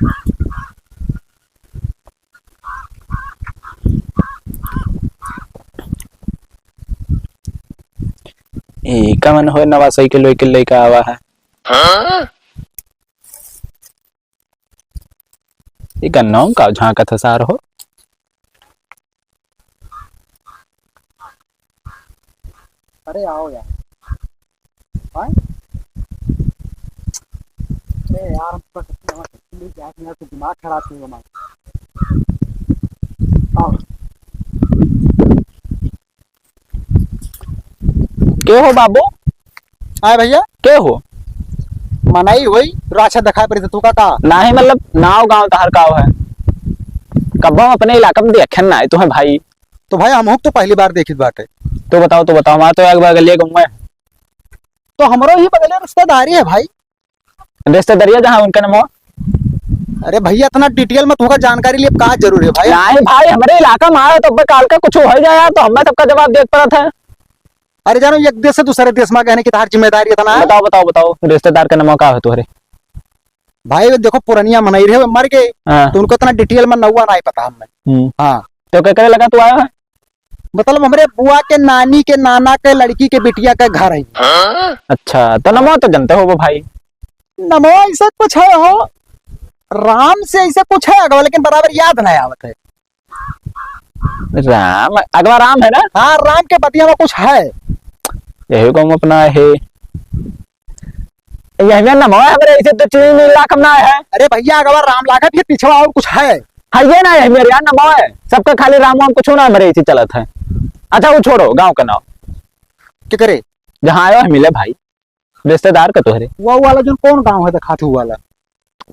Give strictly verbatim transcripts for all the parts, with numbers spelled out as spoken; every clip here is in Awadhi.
ई कवन होए, नवा साइकिल वाइकिल लइके आवा है? हाँ? ई गन्नौ का झांकत है सार हो? अरे आओ यार। हाँ? अरे यार, हम तो कितने वहाँ से लेके आए थे, यहाँ से दिमाग खराब किए हमारा। आओ। के हो बाबू? आए भइया। के हो? मनई होई, राछा देखाए पड़ी तो तू का, का? नाही, मतलब, नाव गाँव तहार काव है? कब्बो हम अपने इलाका में देखे ना, तू है भाई। तो भाई, हमहू तो पहली बार देखित बाटे। तो बताओ, तो बताओ, हमार तो एक बगलिया गाँव में। तो हमरो ही बगलिया रिश्तेदारी है भाई। रिश्तेदारिया जहाँ उनका नमो। अरे भइया, इतना detail में तुमका जानकारी लिए का जरूरी है भाई? नाही भाई, हमरे इलाका में आए तो अब काल का कुछ हो जाए यार, तो हमें सबका जवाब देख पड़त है। अरे जानो, एक देश से दूसरे देश में गए कि तहार जिम्मेदारी इतना है? बताओ, बताओ, बताओ, रिश्तेदार का नमो का है तोहरे? भाई देखो, पुरनिया मनई रहे, मर गए। हाँ। तो उनको इतना detail में नौवा नाही पता हमें। हम्म। हाँ। तो क्या करे लगा तू आया है? मतलब हमरे बुआ के नानी के नाना के लड़की के बिटिया के घर है। अच्छा, तो नमवा तो जनते होबो भाई। नमवा ऐसा कुछ है हो, राम से ऐसा कुछ है अगवा, लेकिन बराबर याद नहीं आवत है। राम, अगवा राम है ना? हाँ, राम के बतिया में कुछ है। यही गाँव अपना है। यही में नमवा है हमरे, ऐसे तो तीन लाख में ना है। अरे भइया, अगवा राम लागे, फिर पिछवा और कुछ है? है ये ना, यही मेरे यार नमवा है। सबका खाली राम वाम कुछ ना हमरे ऐसे चलत है। अच्छा, वो छोड़ो, गाँव का नाव। के करे? जहाँ आयो है मिले भाई, रिश्तेदार का तोहरे। वो वाला जो कौन गाँव है, दिखात हूँ वाला?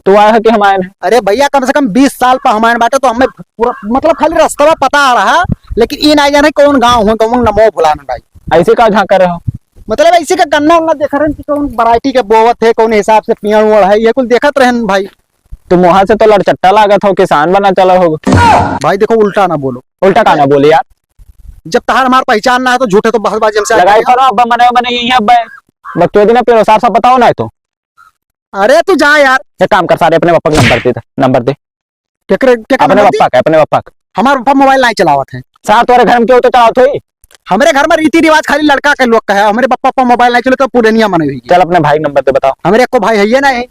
तू आया है कि हम आए हैं? अरे भइया, कम से कम बीस साल पर हम आए बाटे, तो हमें पूरा, मतलब, खाली रास्ता पता आ रहा, लेकिन ई ना जाने कौन गाँव है, कौन नमो भुलाना भाई। ऐसे का झांका रहे हो? मतलब, ऐसे का गन्ना उन्ना देख रहे हैं कि कौन variety के बोवत है, कौन हिसाब से पेड़ ओड़ है, ये कुल देखत रहन भाई। तुम वहां से तो लड़चट्टा लागत हो, किसान बना चला हो। भाई देखो, उल्टा ना बोलो। उल्टा का ना बोले यार? जब तहार हमार पहचान ना है तो झूठे तो बहसबाजी हमसे लगाई आगे। करो, अब मने, मने यही अब बकचोदी ना पेड़ो साफ साफ बताओ ना तो। अरे तू जा यार। एक काम कर, सारे अपने पप्पा का नंबर दे, नंबर दे। केकरे, केकर अपने नंबर दी? पप्पा का, अपने पप्पा का। हमार पप्पा मोबाइल नहीं चलावत है। सार तोरे घर में क्यों तो चलावत होई? हमरे घर में रीति रिवाज खाली लड़का के लोग का है। हमरे पप्पा, पप्पा मोबाइल नहीं चले तो पुरनिया मनई हुई। चल अपने भाई का नंबर दे, बताओ। हमरे एको भाई है ये नहीं।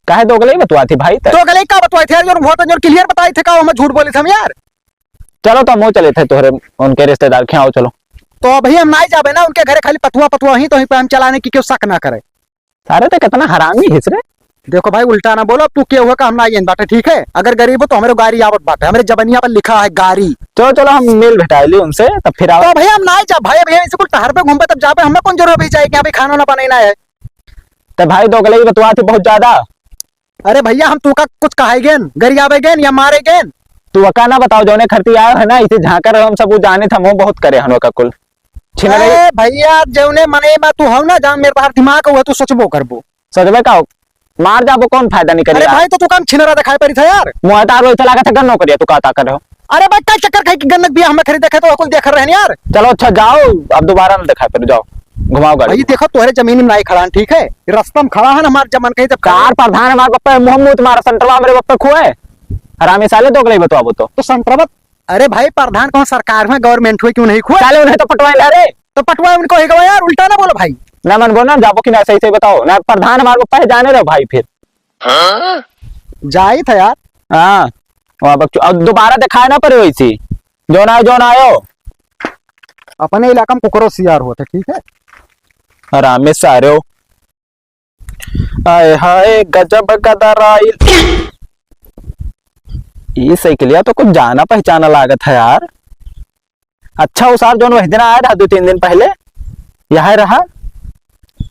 काहे दोगलई बतुआत ही भाई तक? दोगलई का बतुआत ही यार, जो होता जो clear बताई थे का, हम झूठ बोली थे हम यार। चलो तो हम चले थे तोहरे उनके रिश्तेदार के यहाँ, चलो। तो अभी हम नहीं जाबे ना उनके घरे, खाली पतुआ पतुआ ही तो वहीं पे हम चलाने की क्यों शक ना करे। सारे तो कितना हरामी हिस रे। देखो भाई, उल्टा ना बोलो, अब तू के हुआ का हम ना येन बाटे, ठीक है? अगर गरीब हो तो हमरे गारी आवत बाटे, हमरे जबनिया पर लिखा है गारी। चलो, चलो, हम मिल भेटाई ली उनसे, तब फिर आओ। तो भैया हम ना जाब भाई, भैया ऐसे कुल टहर पे घूमबे तब जाबे, हमें कौन जरूरत है जाए कि यहाँ पे खाना ना बनाना है? तो भाई दोगलई बतुआत ही बहुत ज्यादा। अरे भैया हम तू का कुछ कहाई गेन, गरियाबे गेन या मारे गेन? तू अका ना बताओ, जौने खरती आयो है ना, इसे झांकर हम सब वो जाने था, हम बहुत करे हन ओका कुल। छिनरा अरे भैया, जौने मनई मा तू हौ ना, जहाँ मेरे तहार दिमाग हुआ, तू सोचबो करबो। सोचबे का हो? मार जाबो, कौन फायदा निकली अरे यार? भाई, तो तू काम छिनरा दिखाई पड़ी था यार। मुँह तार रोई चला के था, गन्नो करिया, तू का ता करे हो? अरे भाई, का चक्कर खाई कि गन्नक बिया हमें खरीदे खाए तो कुल देख रहे हैं यार। चलो अच्छा, जाओ, अब दोबारा ना दिखाई पड़े, जाओ, घुमाओ गाड़ी। भाई देखो, तोहरे जमीन में नहीं खड़ा है, ठीक है? ये रास्ता में खड़ा है ना, हमार जमन कहीं जब खड़ा कार प्रधान हमारे पप्पा मुँह मुँह तुम्हारा सेंटरवा मेरे पप्पा खुए। हरामी साले, दोगलई बतुआबो तो। तो सेंटरवा अरे भाई, प्रधान कौन सरकार में, government हुए क्यों नहीं खुआ? साले उन्हें तो पटवाए ला रे। तो पटवाए उनको ही गवा यार, उल्टा ना बोलो भाई। ना मन बोल ना, जाबो कि ना, सही सही बताओ ना, प्रधान हमारे को पहचाने रहो भाई फिर। हाँ? जाई था यार। हाँ, वहाँ बकचो-, अब दोबारा दिखाए ना पड़े वैसी। जौन आयो, जौन आयो। अपने इलाका में कुकरो सियार होते, ठीक है? हरामी सारे हो। आय हाय, गजब गदराइल। ई साइकिलिया तो कुछ जाना पहचाना लागत है यार। अच्छा, वो सार जौन वही दिन आया रहा दो तीन दिन पहले, यह रहा,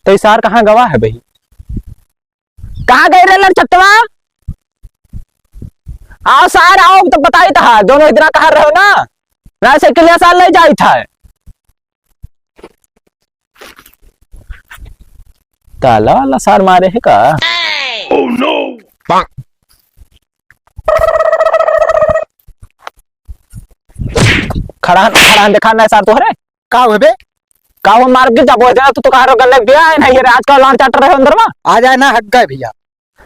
तो ई सार कहाँ गवा है भाई? कहाँ गए रे लड़चट्टवा? आओ सार, आओ, तो बताई था, जौन वही दिन कहाँ रहो ना, ना साइकिलिया सार ले जाई था। ताला वाला सार मारे है का? Oh no! खड़ा, खड़ा देखा ना सार तोहरे। का हुए बे? का हुए मार के जाबो है, तू तो कहा रहो गन्ने बिया है ना, ये रात का लान चाट रहे हो अंदर में। आ जाए ना, हक गए भैया।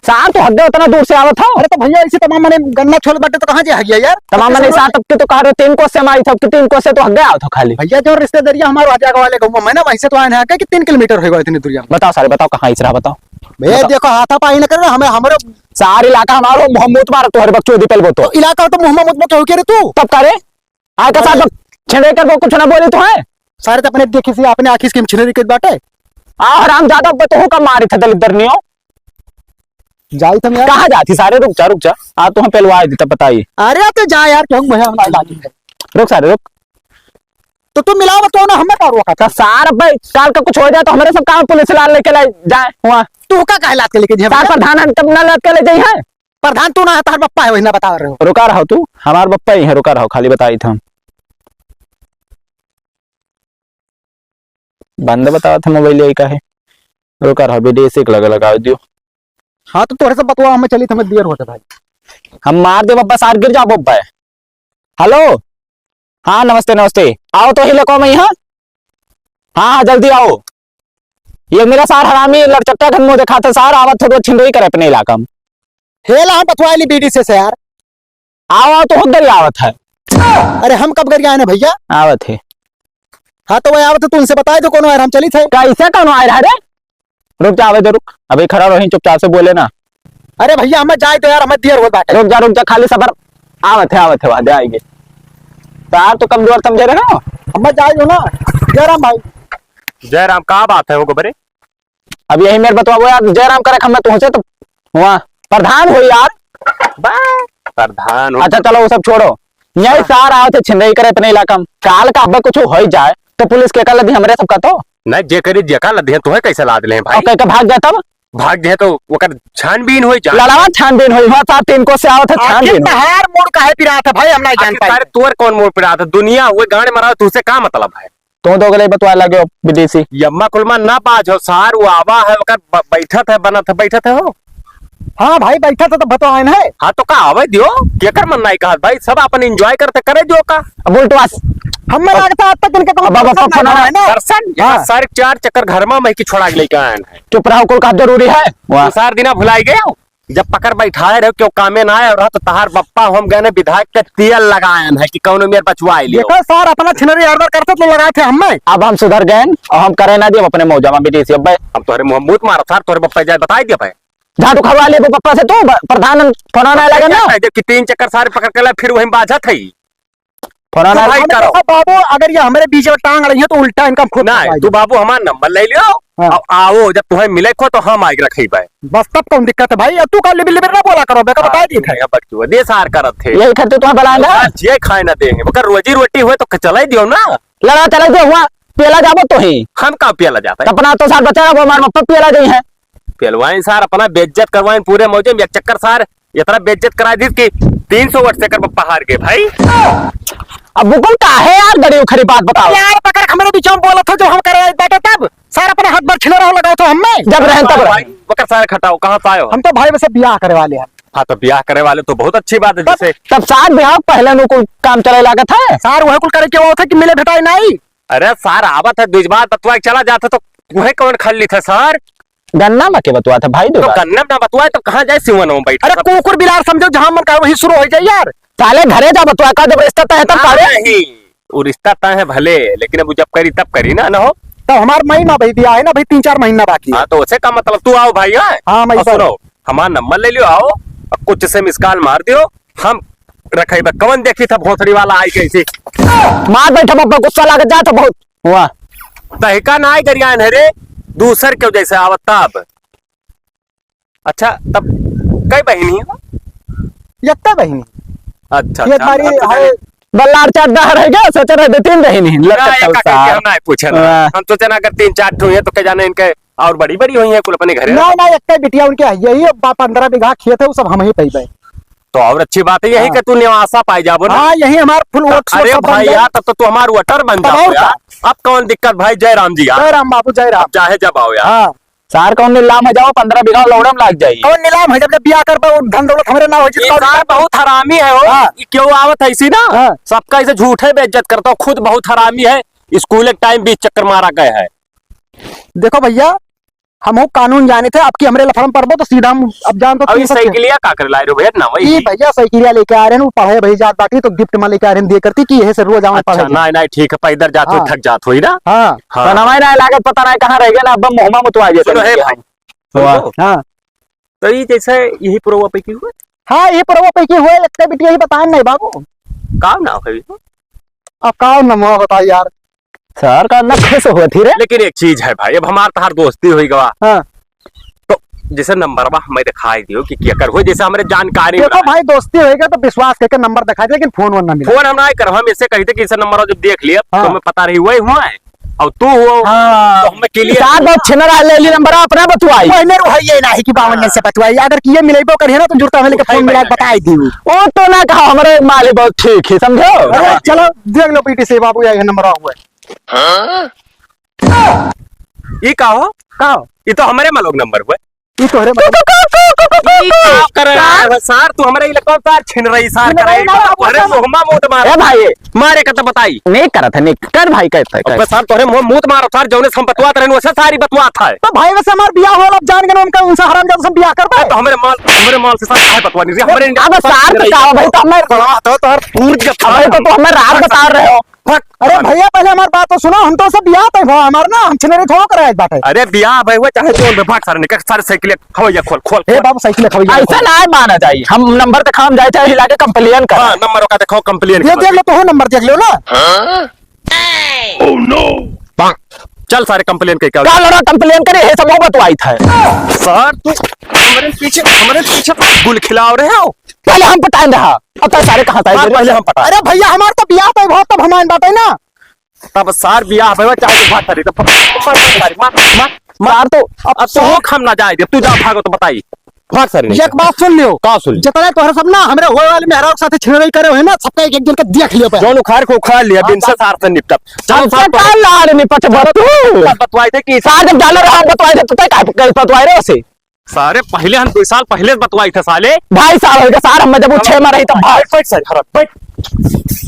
सार तो हग्गे उतना दूर से आवत हो। अरे तो भइया, ऐसे तमाम मने गन्ना छोल बाटे तो कहाँ जे हगिया यार? तमाम मने सार तब के तो कह रहे तीन कोस से हमारी, तब के तीन कोस से तो हग्गे आवत हो खाली। भइया, जो रिश्तेदारिया हमारे आगे वाले गाँव में ना, वहीं से तो आए हैं कि तीन किलोमीटर होगा इतनी दूरिया में। बताओ सारे, बताओ कहाँ इस रहा, बताओ। भइया, बताओ। देखो, हाथापाई न करे ना, हमें, हमारे सार इलाका हमारो मुँह मुत मार, तोहरे बकचोदी पेल बोतो। तो इलाका तो मुँह मुत बोतो के रे तू। तब करे? आय का साथ अरे। में छिनरी कर वो कुछ ना बोली तो है? सारे तो अपने देखी सी, अपने आँखी से छिनरी के बाटे। आ हराम ज्यादा बतहू का मारी था दलिद्दर नियो। जाई तुम यार। कहाँ जाती सारे? रुक जा, रुक जा। आ तो हम पेलवा दी तब बताई। अरे तो जा यार, क्यों मैं हम जाती है। रुक सारे, रुक। तो तू मिलावत हो ना, हमें का रोका था? तो सार भाई, काल का कुछ हो जाए तो हमारे सब काम पुलिस लाल लेके ले जाए हुआ। तू का काहे लात के लेके जाए सार भैया? प्रधान हम तब ना लात के ले जाई है। प्रधान तू ना है, तार बप्पा है, वही ना बता रहे हो। रुका रहो तू, हमार बप्पा ही है, रुका रहो, खाली बताई था। बंद बतावत है मोबाइल यही का है। रुका रहो, बीडीसी के लगे लगावे दियो। हाँ, तो तोहरे से बतवा, हमें चली, हमें दियर होता भाई। हम मार दे बप्पा, सार गिर जाओ बप्पा। हेलो, हाँ, नमस्ते, नमस्ते। आओ तो ही लको में यहाँ। हाँ, हाँ, जल्दी आओ। ये मेरा सार हरामी लड़चट्टा घन मुँह दिखाता सार, आवत थोड़ा छिंदोई करे अपने इलाका में। हेला, हम बतवा ली बीडीसी से यार। आओ, आओ, तो खुद दरी आवत है। अरे, हम कब गरियाए ना भइया? आवत है। हाँ, तो वह आवत है, तू उनसे बताए दो, कौन आए, हम चलित है। कैसे कौन आए रहा रे? रुक जा, आवे दे, रुक। अबे खड़ा रही, चुपचाप से बोले ना। अरे भइया, हमें जाए दो यार, हमें दियर होत बाटे। रुक जा, रुक जा, खाली सबर। आवत है, आवत है, वादे आएंगे। तो आप तो कमजोर समझे रहे हो? हमें जाए दो ना, जयराम भाई। जयराम, का बात है वो गोबरे? अब यही मेरे बतवाबो यार, जयराम करे खम्मे तुहसे तो हुआ प्रधान हो यार। बा, प्रधान हो। अच्छा चलो वो सब छोड़ो, यही हाँ। सार आवत है छिनरई करे अपने इलाका में। काल का अब कुछ हो ही जाए तो पुलिस के कर लदी हमरे सबका तो। नहीं, जे करी जे कर लदी है, तुहे कैसे लाद ले भाई? और कह के भाग गया तब? भाग गया तो ओकर छानबीन होई जाए। लड़ावा छानबीन होई, हुआ सार तीन कोस से आवत है आखिर छानबीन होई। तहार मूड काहे पिरात है भाई, हम नहीं जान आखिर पाए। तारे तोर कौन मूड पिरात है? दुनिया हुए गांड मरा, तुझसे का मतलब है? तुम तो अगले बतवा लगे हो विदेशी। यम्मा कुलमा ना बाज हो सार, वो आवा है, ओकर ब-, बैठत है, बनत है, बैठत है हो। हाँ भाई, बैठत है तो बतवाइन है। हाँ तो का आवे दियो, केकर मन नाई कहत भाई, सब अपन enjoy करते करे दियो का। अब उल्टवा से। हमें अब, लगता है अब तक इनके कौन अब, अब, दर्शन अब, नहीं हुआ है ना। दर्शन? हाँ। यहाँ सारे चार चक्कर घर में मैं की छोड़ा के लेके आए हैं। चुप रहो, कुल का जरूरी है। वाह। दो चार दिना भुलाई गए हो। जब पकड़ बैठाए रहे, क्यों कामे ना आए, और तो तहार बप्पा हम गए ने विधायक के तेल लगायन है कि कौनो मेर बचवाए लियो। देखो सर, अपना छिनरी हड़बड़ करते तो लगाए थे हमें। अब हम सुधर गए और हम करे ना दियो अपने मौजा में विदेशी अब। हम तोहरे मुंह मूत मारा सर, तोहरे बप्पा जाए बताई दिया भाई। झाटू खरवा ले बप्पा से तू, ब-, प्रधान फोन ना लगे ना। कह दे कि तीन चक्कर सारे पकड़ के ला, फिर वहीं बाझत है। फोन तो ना भाई लगे। करो। देखो बाबू, अगर ये हमारे बीच में टांग अड़ई है तो उल्टा इनका हम खुद नहीं, फंसाई तू देंगे। बाबू हमार नंबर ले लियो, हाँ। अब आओ, जब तुम्हें मिले को तो हम आके रखे भाई। बस तब कौन दिक्कत है भाई? अब तू का लिबिर लिबिर ना बोला करो, बेटा हाँ, बताई दी थे। नहीं, अब बकचुआ, दे सार करत थे। यही खातिर तुम्हें बुलाएंगे। आज ये खाए ना देंगे, मगर रोजी रोटी हुए तो चलाई दियो ना। लड़ा चला जो हुआ, पेला जाबो तो ही। हम का पेला जाता है? अपना तो सार बचा रहो, हमारे बप्पा पेला गई है। पेलवाइन सार, अपना बेइज्जत करवाइन पूरे मौजे में, एक चक्कर सार इतना बेइज्जत करा दी कि तीन सौ वोट से कर बप्पा हार गए भाई। अब बुकुल का है यार, गड़ी उखरी बात बताओ। यार पकड़ हमरे बीच में बोलत हो, जब हम करे बैठे तब सार अपना हाथ भर छिले रहो, लगाओ तो हमें। जब रहे तब रहे। भाई, पकड़ सारे खटाओ, कहाँ से आए हो? हम तो भाई वैसे ब्याह करे वाले हैं। हाँ, तो ब्याह करे वाले तो बहुत अच्छी बात है, तब, जैसे तब सार ब्याह पहले नु कुल काम चले लागत है। सार वह कुल करे के वो थे कि मिले भेटाए नहीं। अरे सार आवत है, दो बार बतवा के चला जाता तो वह कौन खा ली था सार? गन्ना में के बतवा था भाई, दो तो बार। गन्ना में ना बतवाए तो कहाँ जाए सिवन में बैठ अरे सब? कुकुर बिलार समझो, जहाँ मन का वही शुरू हो जाए यार। साले घरे जा बतवा का, जब रिश्ता तय है तब ना, करे। नहीं, वो रिश्ता तय है भले, लेकिन अब वो जब करी तब करी ना, ना हो। तो हमार महीना भाई दिया है ना भाई, तीन चार महीना बाकी है। हाँ, तो उसे का मतलब, तू आओ भाई, हाँ? हाँ, मैं और इधर। सुनो, हमार नंबर ले लियो, आओ, और कुछ से मिस कॉल मार दियो, हम रखे बा। कवन देखी था भोसड़ी वाला आई कैसे? मार बैठा बाबा, गुस्सा लागत जात है बहुत। वाह। तहिका ना आई गरियान है रे, दूसर क्यों जैसे आवत तब। अच्छा, तब कई बहिनी है? यत्ता बहिनी। अच्छा, ये अच्छा, बारी हम तो है। जाने बल्लार चार दह रह गया, सोच रहे दो तीन बहिनी। ना, लटक एक का सार। हम ना पूछे ना। वाह। हम सोचे ना अगर तीन चार ठो है तो क्या जाने इनके और बड़ी बड़ी हुई है कुल अपने घरे। ना, ना, एक बिटिया उनके है, यही बा-, पन्द्रह बीघा खेत है, वो सब हम ही पैबे। तो और अच्छी बात है, यही हाँ। के तू निवासा पाई जाबो ना। हाँ, यही हमार full work अरे सब बन भाई जाए। यार, तब तो तू हमार water बन तब जाबो और यार। का? अब कौन दिक्कत भाई, जय राम जी यार। जय राम बाबू, जय राम। अब चाहे जब आओ यार। हाँ। सार कौन नीलाम है, जाओ पन्द्रह बीघा लौड़म लाग जाई। कौन नीलाम है, जब, जब बियाह करबे, वो धन दौलत हमरे ना हो, ये जितना सार बहुत हरामी है हो। हाँ। ये क्यों आवत है इसी ना? हाँ। सबका इसे झूठे बेइज्जत करता हो, खुद बहुत हरामी है। स्कूल के time बीस चक्कर मारा गया है। देखो भैया, हमहू कानून जाने थे, अब की हमरे लफड़म परबो तो सीधा हम अब जान तो अब ये तीन सौ साइकिलिया का करे लाए रहे हो भैया? ना वही ई भैया साइकिलिया लेके आ रहे हैं, वो पढ़े भाई जात बाटी तो गिफ्ट में लेके आ रहे हैं, दे करती कि यही से रोज आवन अच्छा, पढ़े जाए। नहीं, नहीं, ठीक है, पैदल जात हो, हाँ। थक जात हो ही ना। हाँ। हाँ। तो नवाई ना लागत, पता नहीं कहाँ रह गया ना, अब मुहमा मुतवा दिया सुनो, था हे भैया। भाई, वाह। सुनो। हाँ। तो ये जैसे यही पुरवा पे की हुआ? हाँ, ये पुरवा पे की हुआ, एक बिटिया ही बताएं नहीं बाबू। का नाम है? अब का नाम हुआ बताओ यार। सर का ना खुश हुआ थी रे। लेकिन एक चीज है भाई, अब हमार तहार दोस्ती होई गवा। हाँ। तो जैसे नंबरवा हमें दिखाई दियो कि केकर हो, जैसे हमरे जानकारी में देखो रहे। भाई, दोस्ती होई गवा तो विश्वास करके नंबर दिखाई दे, लेकिन फोन वोन ना मिला। फोन हम ना करो, हम इससे कही थे कि इसे नंबर जब देख लिया, हाँ। तो हमें पता रही वही हुआ है। और तू हो, हाँ। तो हमें के लिए सार बहुत छिनरा ले ली नंबर अपना बतुआई। पहले रो है ये नहीं कि बावन हाँ। से बतुआई, अगर किए मिलेबो करिए ना तो जुड़ता हमें लेके उठाई फोन मिला के पहले। बताई दी। वो तो ना कहा, हमारे माल ही बहुत ठीक है, समझो? अरे चलो देख लो पीटी से बाबू, यही नंबर हुआ है। हाँ? ई का हो? का हो? ई तो हमरे मलोक नंबर हुए। ई तोहरे मलोक। ई का कर रहा है सार? तू हमरे इलाका में सार छिन रही सार छिन रही करे। ना, अरे बाबू। मुहमा मूत मार। ए भाई। मारे का तो बताई। नहीं करत है, नहीं कर भाई, कहत है, अबे कहत। सार तोहरे मुंह मूत मार सार, जौने से हम बतवात रहन वैसे सारी बतवात है। तो भाई वैसे हमार बियाह होला, अब जान गए उनका, उनसे हरामजादा से हम बियाह करबे। तो हमरे माल, हमरे माल से सार काहे बतवानी रे? हमरे अब सार तो का भाई, तो हमें बड़ा तो तोहर पूर के अबे तो, तो हमें रात बता रहे हो। फक। अरे भैया, पहले हमार बात तो सुनो, हम तो सब बियाह तय भवा हमार ना, हम छिनरी थोड़ो करे आइल बाटे। अरे बियाह भाई हुआ चाहे जोन में भाग सारे निकल, सारे साइकिल हवैया खोल, खोल, ए खोल। बाबू, साइकिल हवैया ऐसा खोल। ना माना जाई, हम नंबर दिखाओ, हम जाए थे हिला के कंप्लेन कर। हाँ, नंबर का दिखाओ, कंप्लेन ये कर। देख लो, तो हो नंबर देख लो ना। हाँ? Oh no! चल सारे कंप्लेन के क्या? का लड़ा कंप्लेन करे, हे सब वो बतवाई था। सर, तू हमारे पीछे, हमारे पीछे गुल खिलाओ रहे हो। पहले हम पटाएं रहा, अब तो सारे कहाँ से आए बात मेरे? पहले हम पटाएं। अरे भैया, हमार तो बियाह तय भवा तब हम आइन बाटे ना। तब सार बियाह भवा, चाहे तो भाग करे, तो मार, मार, मार, मार, मार। सार तो अब अब तो तो हम ना जाए, तू जा भागो तो बताई। भाग सारे नहीं। एक बात सुन लियो। का सुन लियो? जितना तोहरे सब ना हमरे होए वाले मेहरारू के साथे छिनरई करे हुए ना, सबका एक एक जन के देख लियो पहले। जौन उखाड़ के उखाड़ लिया, हाँ, बिन से सार से निपटब। चल अब सार का लाड़ निपट बतू? बतवाई थे कि सार जब जाने रहा बतवाई थे, तो तय का, का बतवाई रहे उसे? सारे पहले हम दो साल पहले बतवाई थे साले। ढाई साल हो गया सार, हम जब वो छह में रही तब भाग। बैठ, बैठ सारे, हरा, बैठ।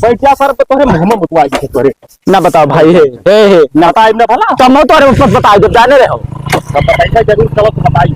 बैठ जा सार, अब तोहरे मुंह में बतवाई थे तोहरे। ना बताओ भाई, हे, हे, हे, ना। बताई ना भला। तो मैं तोहरे ऊपर बताई, जब जाने रहे हो। तब बताई था, जरूर चलो तो बताई।